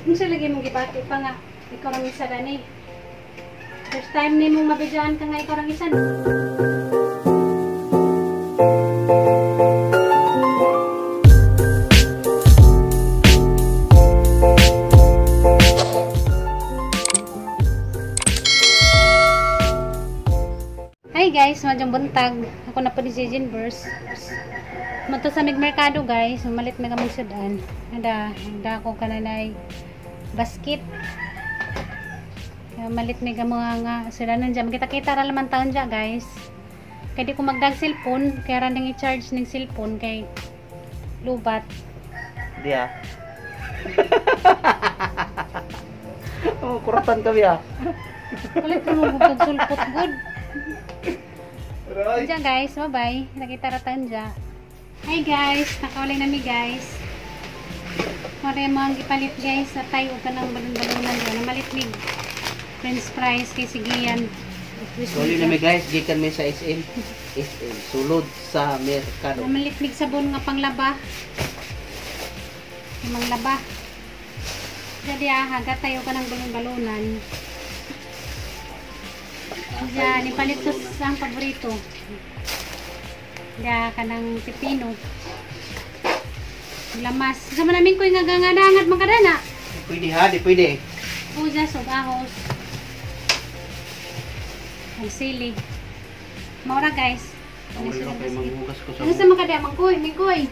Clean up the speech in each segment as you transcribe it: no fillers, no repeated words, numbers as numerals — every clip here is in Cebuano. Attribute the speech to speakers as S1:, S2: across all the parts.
S1: Unsa lagi mong gibati pa nga ikaw rang isa gani. First time ni mong mabidyaan ka nga ikaw rang isa. Hi guys, madyong buntag. Ako na po ni si Jinverse. Mato sa mig merkado guys, malit may kaming sudan. Ada ko kananay basket. Kaya malit may mga nga sila nandiyan. Makita-kita ra laman taon dyan guys. Kaya di ko magdag cellphone, kaya ra nang i-charge ning cellphone kay lubat.
S2: Di ah. Oh, kuratan kami ah.
S1: Kulit mo bugtog sulpot good.
S2: Right.
S1: Diyan guys, bye-bye. Nakita ra taon dyan. Hi guys, nakaulay nami guys. Mare mga gipalit guys sa tayo og kanang balon-balonan dyan. Namalit mig french fries kay sigian.
S2: Uli na mi guys, gikan mi sa SM. SM, sulod sa merkado.
S1: Namalit mig sabon nga panglaba. Yung manglaba. Jadi hagat tayo kanang balon-balonan. Diyan, ipalit ko sa ang paborito. Diyan, kanang pipino. Lamas. Sama namin ko yung ngagangadangat mga kadana.
S2: Pwede ha, di pwede.
S1: Puzas o ahos. Ang sili. Maura guys. Ano
S2: Ano
S1: sila
S2: manghugas ko sa.
S1: Ano sa mga kadana? Mangkoy, mangkoy.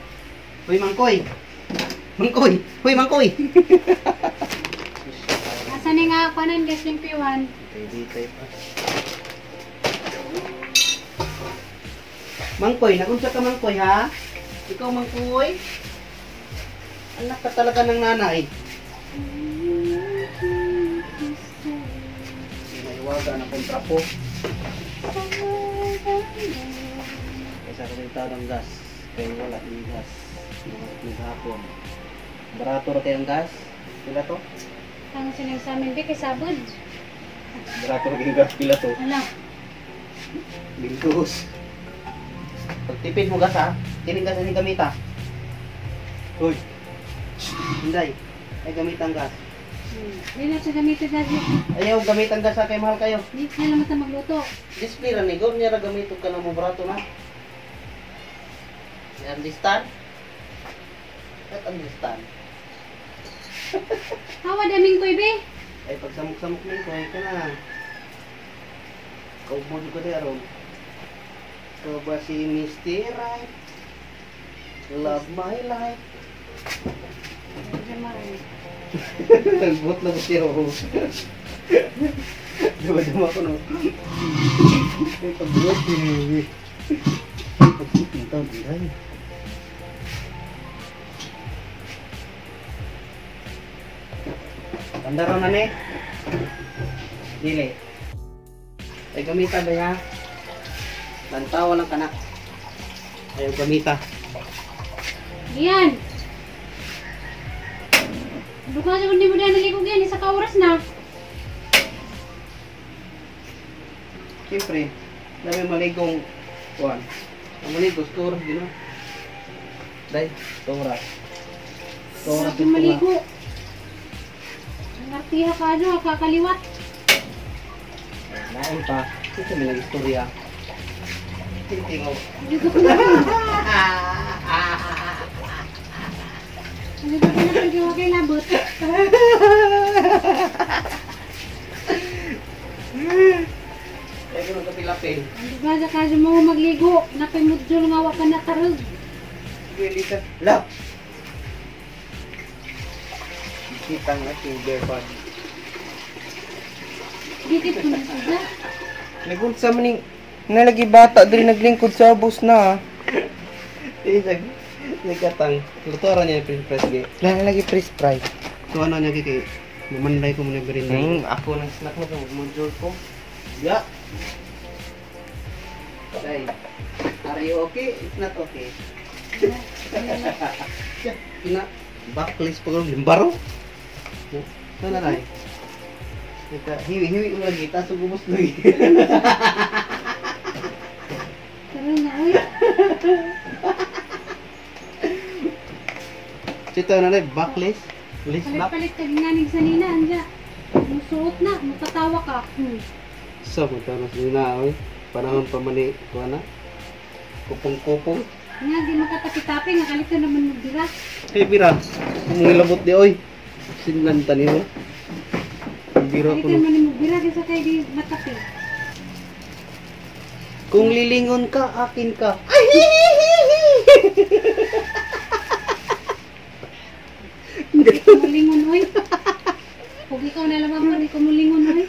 S2: Hoy mangkoy. Mangkoy. Hoy mangkoy.
S1: Asa ni nga kuanan guys limpiwan.
S2: Pwede pa. Mangkoy, nagunsa ka mangkoy ha? Ikaw mangkoy? Anak ka talaga ng nanay. Naiwaga na kontra po. Kaysa kasi tao ng gas. Kaya wala ng gas. Mga hapon. Barato ra kayang gas. Pila to?
S1: Ang silang sa amin, kay sabod.
S2: Barato ra kayang gas. Pila to?
S1: Ala.
S2: Bingkus. Pagtipid mo gas ha. Kining gas ini gamita. Uy. Hinday. Ay gamit ang gas.
S1: Hindi na siya gamitin na.
S2: Ayaw gamit ang gas ha kay mahal kayo.
S1: Hindi na naman ta magluto.
S2: Display ra ni gom niya ra gamiton ka na mo barato na. You understand? What understand?
S1: Hawa daming koy be.
S2: Ay pagsamok-samok ni koy ka na. Kaubod ko di aron. Ikaw ba si Mr. Right? Love my life. Nagbot lang siya. Dama-dama ko no. Ay pagbuot ni. Ay pagbuot ng taon. Ay. Tanda na ni. Dili. Ay gamita ba ya? Lantawa lang kanak. Ayaw gamita.
S1: Yan. Duka sa kundi mo na naligo yan. Isa ka oras na.
S2: Siyempre, dami maligong kuan. Ang maligo, sa oras din. Day, sa oras. Sa oras
S1: Grabe maligo. Ang artiha ka ano, kakaliwat.
S2: Lain pa. Ito may nag-istorya. Tintingo.
S1: Hindi ko na. Hindi ko na pag kay labot.
S2: Kaya ko nagkapilapil.
S1: Hindi ba sa kaso mo magligo? Napimudyo nga wa ka natarog.
S2: Sige, Lisa. Love! Kita nga si Bearpod.
S1: Dikit ko na siya.
S3: Nagunsa man ning nalagi bata diri naglingkod sa ubos na.
S2: Eh, nagkatang. Luto ra niya yung press ge.
S3: Lagi fresh fry.
S2: So ano niya kay mamanday ko muna merinda.
S3: Ako nang snack mo kay module ko.
S2: Ya. Day. Are you okay? It's not okay. Ya, ina backlist pa ko limbaro. Sana ray. Kita hiwi-hiwi mo lagi taso gubos lagi.
S1: Tara na, uy.
S2: Sito na ray backlist. Police black.
S1: Palit-palit ka ginganig sa nina, anja. Musuot na, mutatawa ka.
S2: Sa mo tayo sa nina oy. Panahon pa man ni kuha na. Kupong-kupong.
S1: Nga, di makatapi-tapi, nga kalit ka naman magbira.
S2: Hey, bira. Mungilabot di oy. Sinlan tani mo. Bira
S1: Kalit
S2: ko
S1: ka
S2: no.
S1: naman magbira, kaysa kay di matapi.
S2: Kung lilingon ka, akin ka.
S1: Di ko mulingon, oy. Kung ikaw na lamang mo, di ko mulingon, oy.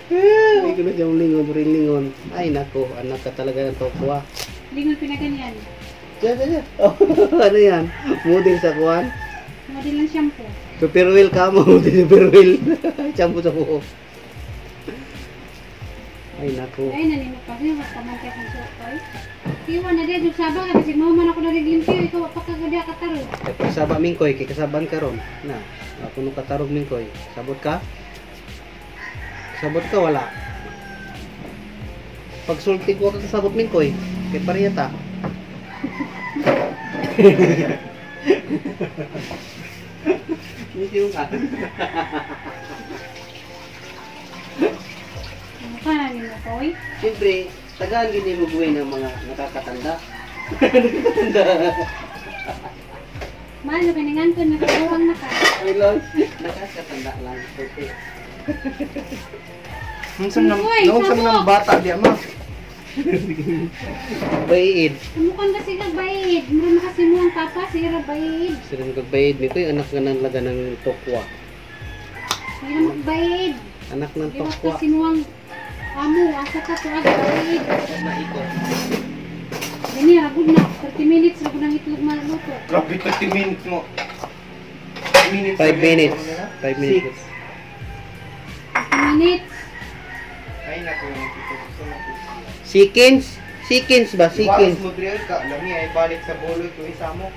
S2: Hindi ko na siya lingon, rin lingon. Ay nako, anak ka talaga ng tokwa.
S1: Lingon pinaganyan.
S2: Diyan, diyan, diyan. Oh, ano yan? Model sa kuwan?
S1: Model ng shampoo.
S2: Super wheel ka mo, model super wheel. Shampoo sa buhok. Ay nako.
S1: Ay, nanimo pa siya, mas pamantay kong suot, oy. Iwan na diya, dug saba ka, kasi mahuman ako nariglimpyo, ikaw pa kagadi kataro.
S2: Kay pagsaba mingkoy, kay kasaban karon. Na, ako nung katarog mingkoy. Sabot ka? Sabot ka wala. Pagsulti ko ka kasabot mingkoy, kay pareha ta. Hindi ka.
S1: Ano ka, nanimo pa, oy?
S2: Siyempre, tagaan gini mo buhay ng mga nakakatanda. Nakakatanda.
S1: Mahal na piningan ko, nakabuwang na ka.
S2: Ay lang, nakakatanda lang. Okay.
S3: Unsa nang
S1: Uy,
S3: naunsa man
S1: sabok!
S3: ang bata di ma?
S2: Bayid.
S1: Tumukan kasi kag bayid. Mura na kasi mo ang papa, sira bayid.
S2: Sila nang kagbayid ni ko, anak nga ng laga ng tokwa.
S1: Hindi na magbayid.
S2: Anak ng
S1: Liwat
S2: tokwa.
S1: kasi mo ang amo, asa ka to ag bayid.
S2: Naiko.
S1: Dini, ragod na. 30 minutes, ragod ang itlog maluto.
S3: Grabe 30 minutes mo. Minutes.
S2: 5 minutes. 5 minutes.
S1: 30 minutes.
S3: Ay nako yung tito sa nako.
S2: Seconds? Seconds ba?
S3: Seconds
S2: Seconds.
S3: mo diri ka lami ay balik sa boloy ko isa mo.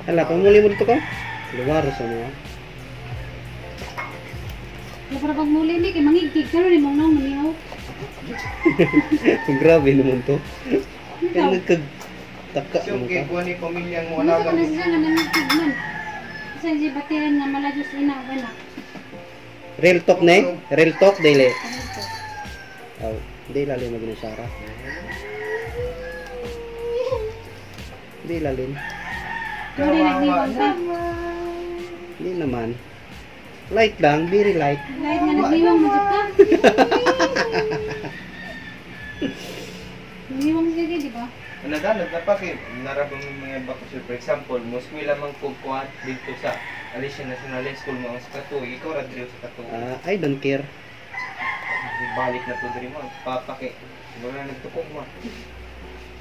S2: Hala, pamuli mo dito ka? Luwaro sa mga.
S1: Kaya para pag muli ni, kay mangigtig ka rin, mong nang manihaw.
S2: Grabe naman to.
S1: Ikaw,
S2: Kaya nagkag... Taka
S3: Siya
S2: mo
S3: kay
S2: ka.
S3: kuan ni pamilyang mo
S1: ano sa
S3: alaga.
S1: kana siya nga nangigtig man. Sa si batiran nga maladyos ina, wala.
S2: Real talk na eh? Real talk, dili.
S1: Ano to?
S2: Oh, hindi lalim mo ginasara. Hindi lalim.
S1: Muli nagniwang ka.
S2: Hindi naman. Light lang, very light.
S1: Kahit nga nagniwang, majud ka. Nagniwang siya di ba?
S3: Nadalag na pa kay narabang mga bakasyon. For example, mo eskwela man ko kuan dito sa Alicia National High School mo ang sa katuig, ikaw ra diri sa katuig.
S2: Ah, I don't care.
S3: Balik na to diri mo. Papa kay wala nagtukong mo.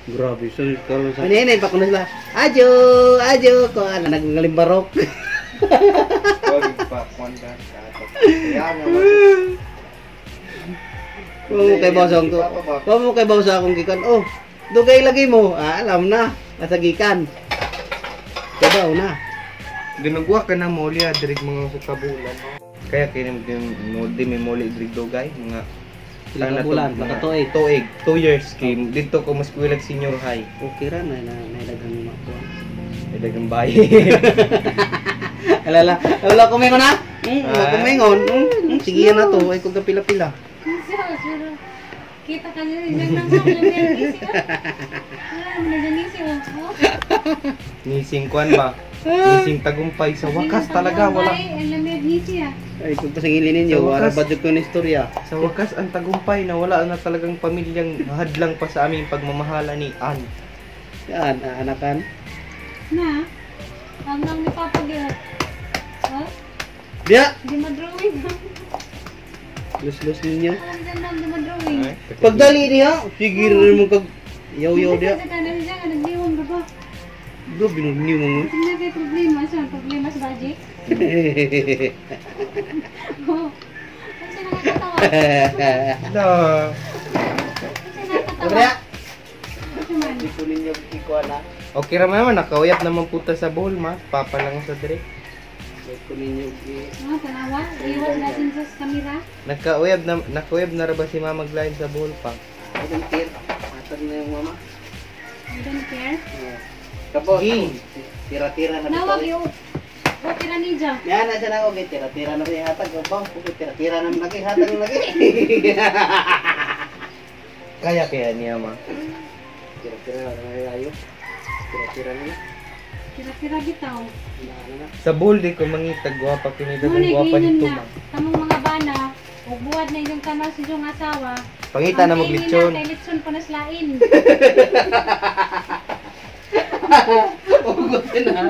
S2: Grabe, so karon sa. Hinay pa kuno sila. Ajo, ajo ko ana naglimbarok.
S3: Wag pa kuan ka. Kaya nga mo.
S2: Kung kay baw sa akong kung mo kay baw sa akong gikan. Oh, dugay lagi mo. Ah, alam na. Nasa gikan. Kabaw na.
S3: Ginugwa ka na moli diri mga sa kabulan. Kaya kini mo di may moli diri dugay mga
S2: Pila ka bulan,
S3: mga
S2: pila ka tuig.
S3: Tuig, 2 years kay dito ko mas kuwilag senior high.
S2: Okay ra na na daghang makuha.
S3: Ay dagang bayi.
S2: Alala, wala kumingon na. Wala kumingon. Sige na to, ay kung pila-pila.
S1: Sure. Kita ka niya, isang nang sa lamig. Wala naman na dyan ngisi, oh.
S3: Nising kuan ba? Nising tagumpay sa wakas talaga wala.
S1: Ang lamig ngisi ah.
S2: Ay kung pasangilin ninyo,
S3: Sa
S2: wala
S3: wakas.
S2: ba ko na istorya?
S3: Sa wakas ang tagumpay na wala na talagang pamilyang hadlang pa sa aming pagmamahala ni Ann.
S2: Yan, anakan.
S1: Na, ang nang ni Papa Gil. Oh,
S2: Diya,
S1: di ma-drawing.
S2: lus-lus ninyo.
S1: Ang ganda di ma-drawing.
S2: Pagdali niya, sige rin mo kag yaw-yaw diya.
S1: Kasi tanan siya nga nagniwang ra ba?
S2: Bro, binugniw mo.
S1: Tingnan kay problema sa problema sa budget. Oh. Kasi nakakatawa.
S3: Da.
S1: Kasi nakakatawa.
S2: Diya.
S1: Kasi man.
S2: Hindi ko ninyo ikuha na.
S3: Okay ra man nakauyap naman puta sa bowl ma. Papa lang sa dire.
S2: Hindi ko ninyo
S1: Ah, tanawa. Iwas natin sa kamera.
S3: Nakauyap na ra ba si Mama Glenn sa bowl pa?
S2: I don't care. Matag na yung mama.
S1: I don't care.
S2: Kapos.
S3: Sige.
S2: Tira-tira na
S1: Nawag
S2: dito.
S1: yun. Okay ra ni dyan.
S2: Yan na siya na okay, tira-tira na kay hatag. Ba, okay, tira-tira na lagi hatag lagi.
S3: Kaya kaya niya ma.
S2: Tira-tira na ayo. Tira-tira na.
S1: Tira-tira bitaw.
S2: Na na.
S3: Sa bull di ko mangita gwapa kini
S1: Muna
S3: daghang gwapa
S1: giingon
S3: nito
S1: na,
S3: ma.
S1: kamong mga bana, ug buhat na inyong tanaw sa inyong asawa.
S3: Pangita na
S1: Ang
S3: mag
S1: tingin
S3: lechon.
S1: na kay litson pa naslain.
S2: Ugot na.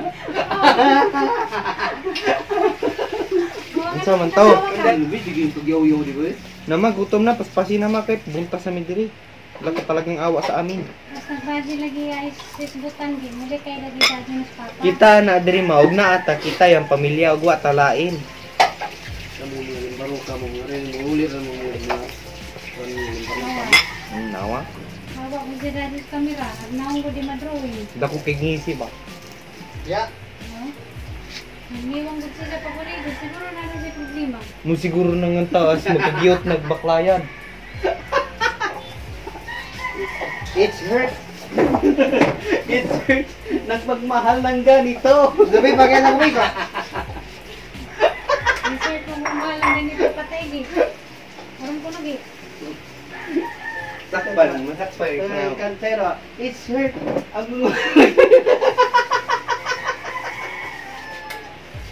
S3: Unsa man to?
S2: Ano ba sige pagyaw-yaw di ba?
S3: Nama gutom na paspasin na ma kay bunta sa mi diri. Wala ka talagang awa sa amin.
S1: Basta baji lagi ay isbutan gi, muli kay lagi sa mas papa.
S3: Kita na diri ma og na ata kita yang pamilya og wa talain.
S2: Kamu mga baro ka mo rin mo uli ra mo mga
S1: Nawa.
S3: Nawa.
S1: Hawa ko dira sa kamera, ag naong ko di madrawing.
S3: Dako kay ngisi ba.
S2: Ya.
S1: No? Nanghiwang gud sila pag-uri, siguro na na siya problema.
S3: Mo siguro nang ang taas magkagiyot nagbaklayan.
S2: It's hurt. It's hurt. Nagmagmahal ng ganito. Sabi pa kaya lang ka.
S1: Insert mo mahal ang ganito patay gi. Aron ko lagi.
S3: Sakpan, masakpan
S2: Ay, kantero. It's hurt. Ang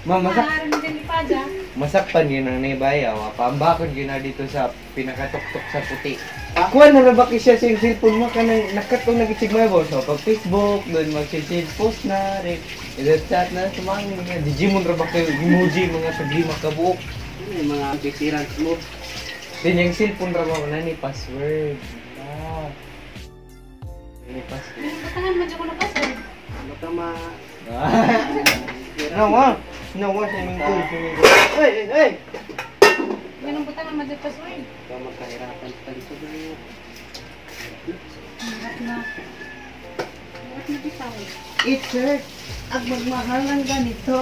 S3: Ma masak
S1: Aron din pa dya.
S3: masakpan yun ang naibayaw. Pambakon yun na dito sa pinakatuktok sa puti. Kuha na ra ba kay siya sa iyong cellphone mo kanang nakatong nagitsig mo ba so pag Facebook doon mag-share post na rin chat na sa mga mga Digimon ra ba kayo emoji mga taglima kabuok.
S2: Yung mga veterans mo.
S3: Then yung cellphone ra ba na ni password. Ah. Ni password.
S1: Butangan mo dyan ko na password.
S2: Baka ma...
S3: Nawa, nawa swimming pool, swimming pool.
S2: Hey, hey, hey!
S1: Ganun butangan mo dyan password.
S2: Baka magkahirapan sa talisod na yun.
S1: Hirap na. Hirap na bitaw.
S2: It's hurt. Ang magmahal ng ganito.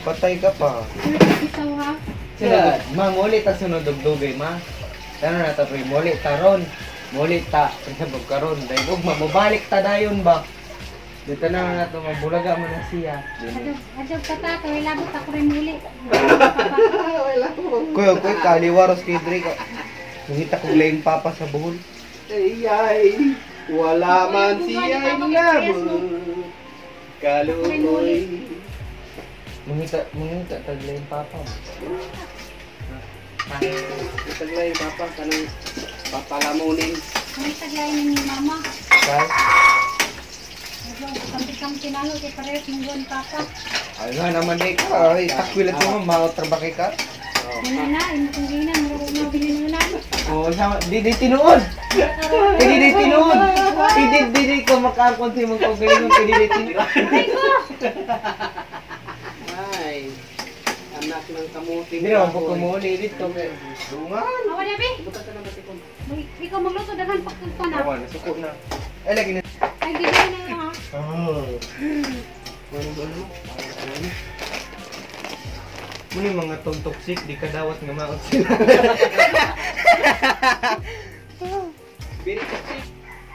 S3: Patay ka pa.
S1: Hirap na bitaw ha.
S3: Sunod, ma, muli ta sunod og dugay, ma. Tano na ta pre, muli ta ron. Muli ta, sa karon dahil ugma mobalik ta dayon ba. Dito na na to mabulaga man na siya.
S1: Adyo, adyo kata, kay labot ako rin muli.
S2: Wala ko.
S3: Kuya, kuya, kaliwaros kay Drake. Nangita kog laing papa sa buhol.
S2: Ay, ay. Wala man siya labo. Kaluoy.
S3: Mangita, mangita tag laing papa.
S2: Taglay, papa, kanang papalamunin.
S1: May taglayin ni mama.
S3: Kay,
S1: Adyo, kampi-kampi na lo, kay parehas mong gawin papa.
S3: ay nga naman di ka. Ay, takwil at mo, maotrabaki ka.
S1: Yan na, imo kong ginan, mura na bininunan.
S3: Oo, sama, di di tinuod. Di di tinuod. Di di di di ko makaangkon sa imong kaugalingon, di di tinuod.
S1: Ay ko!
S2: Ay, anak ng kamuting.
S3: Hindi naman po kumuli dito. Dungan.
S1: Awa na, be.
S2: Buta ka na ba, Tikong?
S1: Ikaw magluto, daghan pagkunto na.
S3: Awa, nasuko na. Ay, lagi na.
S1: Ay, di na na ha.
S3: Oh.
S2: Ano ba, ano? Ano?
S3: Muna yung mga tong toxic, di ka dawat nga maot sila.
S2: Very toxic.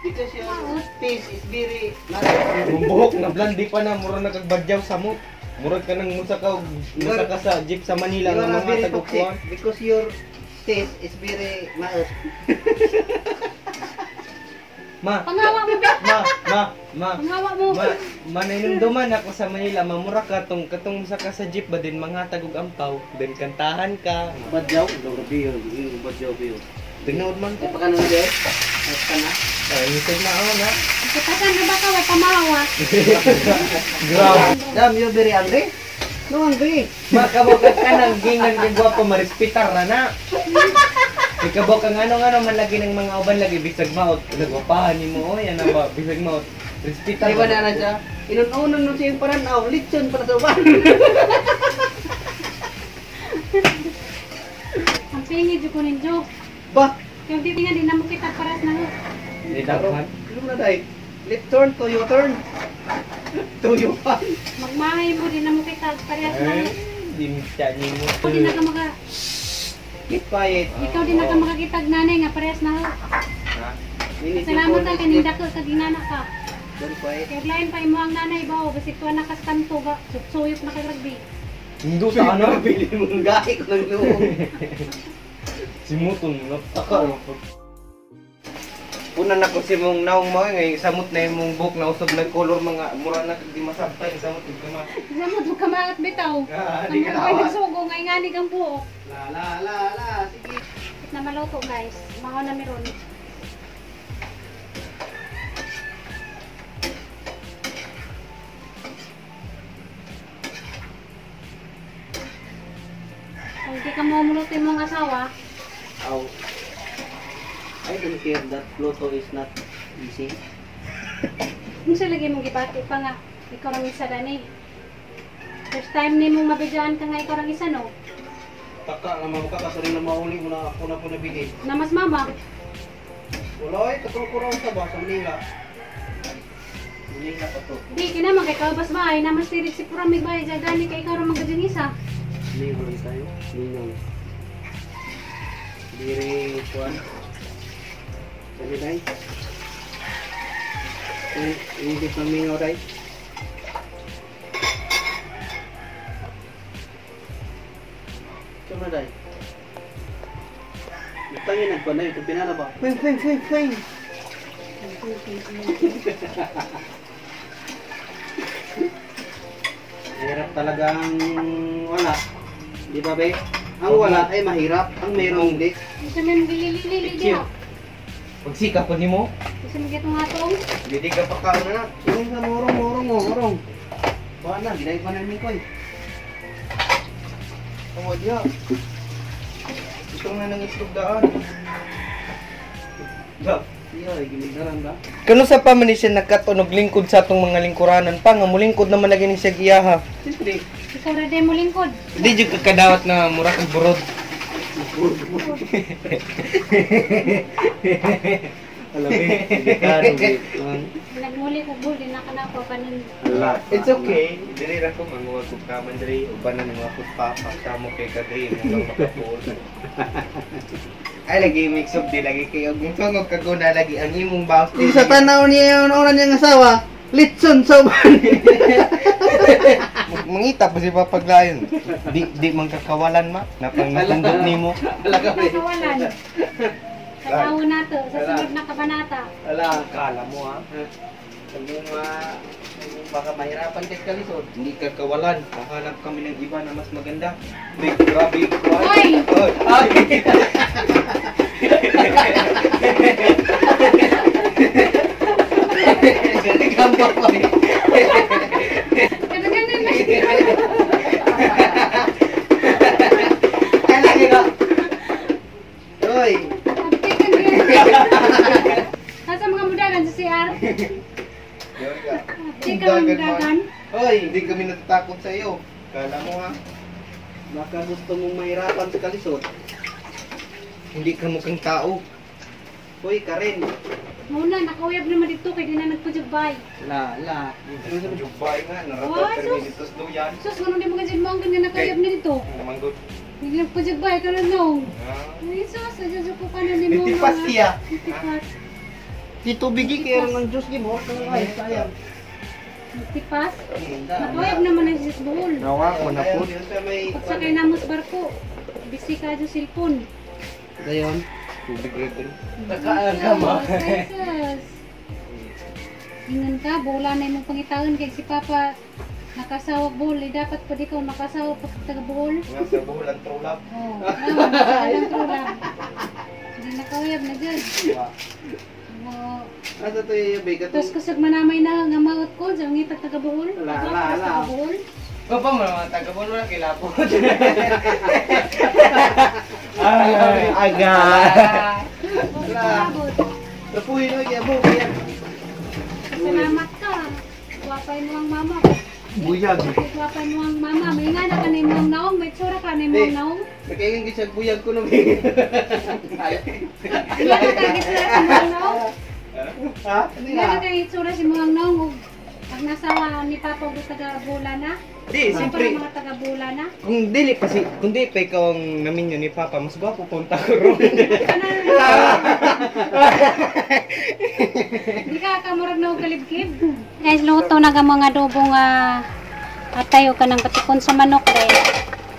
S2: Because your taste is very...
S3: Yung buhok na blandi pa na, mura na kagbadyaw sa mut. Murag ka nang musa ka, musa ka sa jeep sa Manila
S2: You
S3: nga
S2: are
S3: mga
S2: very toxic
S3: tagkukuan.
S2: because your taste is very maot.
S3: Ma,
S1: Pangawa mo, be.
S3: ma, ma, ma.
S1: Pangawa mo.
S3: Ma, mananumduman ako sa Manila, mamura ka tong katong musa ka sa jeep ba din mga tagog ampaw, then kantahan ka.
S2: Badyaw? Grabe yun. Yung badyaw ba yun?
S3: Tinuod man
S2: Ay,
S3: ko.
S2: paka na na Ay, paka na.
S3: Ay, isig na ako na.
S1: Kutasan na ba ka, way pamawa?
S3: Grabe.
S2: Damn, you're very angry? No angry.
S3: Makabukat ka ng gingan kay gwapo, marespitar na na. Ikabaw ka ngano ngano man lagi ng mga uban lagi bisag maot. Nagwapahan nimo oy ana ba bisag maot. Respitar.
S2: Di ba na na siya? Inununan nun siya yung paranaw. Litson para sa uban.
S1: Ang pingi jud ko ninyo.
S2: Ba?
S1: Yung di nga di na mo kita paras na ho.
S3: Di daghan.
S2: Ano na day? Left turn to your turn. To your pan.
S1: Magmahay mo di na mo kita parehas na ho.
S3: Ay, di siya nimo.
S1: Ikaw di na ka maka
S2: Keep quiet.
S1: ikaw di na ka makakitag nanay nga parehas na ho.
S3: Ha?
S1: Salamat ang kaning dako sa ginana ka.
S2: Don't quiet.
S1: Kaya lain pa imo ang nanay ba, basig tuwa nakaskanto ga, suyop na kay rugby.
S3: Hindo sa ano?
S2: Bili mo ng gahi ko ng noong.
S3: Si Muton, napaka. Una na ko si mong naong mo ngay samot na imong buhok na usog na color mga mura na kag di masabtay samot ug kama.
S1: Samot ug kamaat bitaw.
S3: Ah,
S1: Ang
S3: di ka
S1: mga
S3: nawa.
S1: nagsugo ngay ngani kang buhok.
S2: La la la la, sige.
S1: Kit na maluto guys. Mao na meron. Kung di ka mo muluto imong asawa,
S2: Aw. I don't care that Pluto is not easy.
S1: unsa lagi mong gibati pa nga ikaw rang isa dani. First time ni mong mabigaan ka nga ikaw rang isa no.
S2: Taka nga mo ka kasi na mauli mo na ako na po nabili.
S1: Namas mama.
S2: Wala ay katong ko raw sa ba sa Manila. Manila pa to.
S1: Di kinamang kay kabas ba ay namas tirik si Puramig ba ay gani kay ikaw rang magadyang isa.
S2: Mingaw lang tayo. Mingaw. Dire kuan. Dali day. Eh, hindi pa mingaw day. Tama day. Tangin nagkuan na ito pinala ba?
S3: Fing fing fing fing.
S2: Mahirap talagang wala. Di ba be? Ang wala ay mahirap, ang mayroong hindi.
S1: Isa man gililili diha.
S3: Pagsika po nimo.
S1: Isa man gitong atong.
S3: Dili ka pa kaon na.
S2: Urong sa urong, urong, urong. Kuha na, ginay pa namin ko eh.
S3: Oo diha. Itong na nang itlog daan. Da.
S2: Iya, ginigaran ba?
S3: Kano sa pa man ni siya nagkatunog lingkod sa atong mga lingkuranan pa nga mulingkod naman lagi ni siya giyaha.
S2: Siyempre.
S1: Ikaw ra mo lingkod.
S3: Di jud ka kadawat na mura kag burod.
S2: Alam eh, delikado eh.
S1: Nagmuli ko bul di na kana ko kanin.
S2: Ala.
S3: It's okay. Dili ra ko manguha ko kaman diri ubanan mo ako papa kamo kay kadri mo lang makapuol. Ay lagi mix up di lagi kay og mutungog kaguna lagi ang imong baos.
S2: Kung sa tanaw niya yung una niyang asawa, litson sa uban.
S3: Mangita pa si papaglayon. Di man kakawalan ma. Napang natundok nimo.
S2: Ala ka be.
S1: Nakawalan. Tanaw nato sa sunod na kabanata.
S2: Ala.
S3: Kala mo ha.
S2: Sabi mo baka mahirapan kay kalisod.
S3: Hindi ka kawalan. Hahanap kami ng iba na mas maganda. Big grabe.
S1: Hoy!
S3: Oy! Ay!
S2: Gamba pa eh.
S1: Kada ganun na.
S2: Ay, lagi na. Oy.
S1: Nasa mga mudagan sa CR.
S3: Yun ka.
S1: Di ka mga mudagan.
S2: Oy.
S3: Hindi kami natatakot sa iyo. Kala mo ha.
S2: Baka gusto mong mahirapan sa kalisod.
S3: Hindi ka mukhang tao.
S2: Hoy, Karen.
S1: Muna, nakauyab naman dito kay di na nagpajagbay.
S2: La, la.
S3: Jubay nga.
S1: Why,
S3: Naratot
S1: sus?
S3: kami dito sa duyan.
S1: Sus, ganun di mo kasi mo ang ganyan nakauyab na dito.
S3: Manggod.
S1: Hindi nagpajagbay ka na no.
S3: Ah.
S1: Ay, sus, ajajo ko ka na ni mo.
S3: Nitipas siya.
S1: Nitipas.
S2: Tito Biggie, kaya ng Diyos gi mo. Ay, sayang.
S1: Nitipas. Nakauyab naman ang sis buhol.
S3: Nawa ko na po.
S1: Pagsakay na mo sa barko. Busy ka dyan cellphone.
S2: Dayon.
S3: Tubig rin.
S2: Nakaagam, ah.
S1: Ay, sus. Ingan ka, bola na imong pangitaon kay si Papa nakasawag buhol. Eh, dapat pa di ka nakasawag pag taga buhol.
S3: Nga sa buhol ang true love.
S1: Oo, oh, ang true love. Hindi nakauyab na dyan. Oo.
S2: Asa to yung big
S1: Tapos kusog manamay na nga maot ko, dyan ngitag taga buhol.
S2: Ala, ala, ala.
S1: Taga buhol.
S3: O pa mo mga taga-buhol wala kay lapo. Ay, aga.
S1: Ala.
S2: Tapuhin mo kaya mo kaya.
S1: Salamat ka. Gwapay mo ang mama.
S3: Buyag.
S1: Gwapay mo ang mama. May nga na ka na imong naong. May tsura ka na imong naong.
S2: Nakaingin gid siya buyag ko no.
S1: Nga na ka gitsura sa imong naong.
S2: Ha? Ano
S1: Nga na ka gitsura sa imong naong. Pag nasawa ni Papa og taga bola na.
S3: Di,
S1: Mga
S3: siyempre,
S1: mga taga-bula na.
S3: kung dili pa si, kung di pa ikaw ang naminyo ni Papa, mas gwapo punta ko ron.
S1: Di ka kamurag na og kalibkib. Guys, luto na ka mga adobo nga atay o kanang patikon sa manok dahil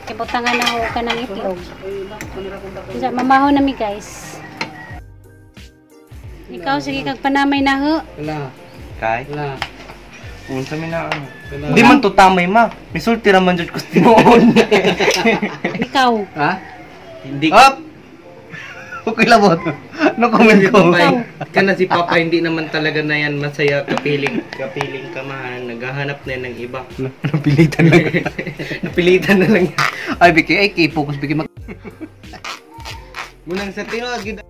S1: ibutangan na o kanang itlog. Unsa mamaho na mi, guys. Ikaw sige kag panamay na ho.
S2: Wala.
S3: Kay?
S2: Wala.
S3: Unsa mi na ano? Di man to tamay ma. Misulti ra man jud ko sa tinuod.
S1: Ikaw.
S2: Ha?
S3: Hindi
S2: Up! Okay labot. No comment ko.
S1: Ikaw.
S3: Kana si Papa hindi naman talaga na yan masaya kapiling. Kapiling ka man, naghahanap na yan ng iba.
S2: Napilitan lang.
S3: Napilitan na lang yan.
S2: Ay, Biki, ay, kay focus, Biki, mag
S3: Munang sa tinuod gyud.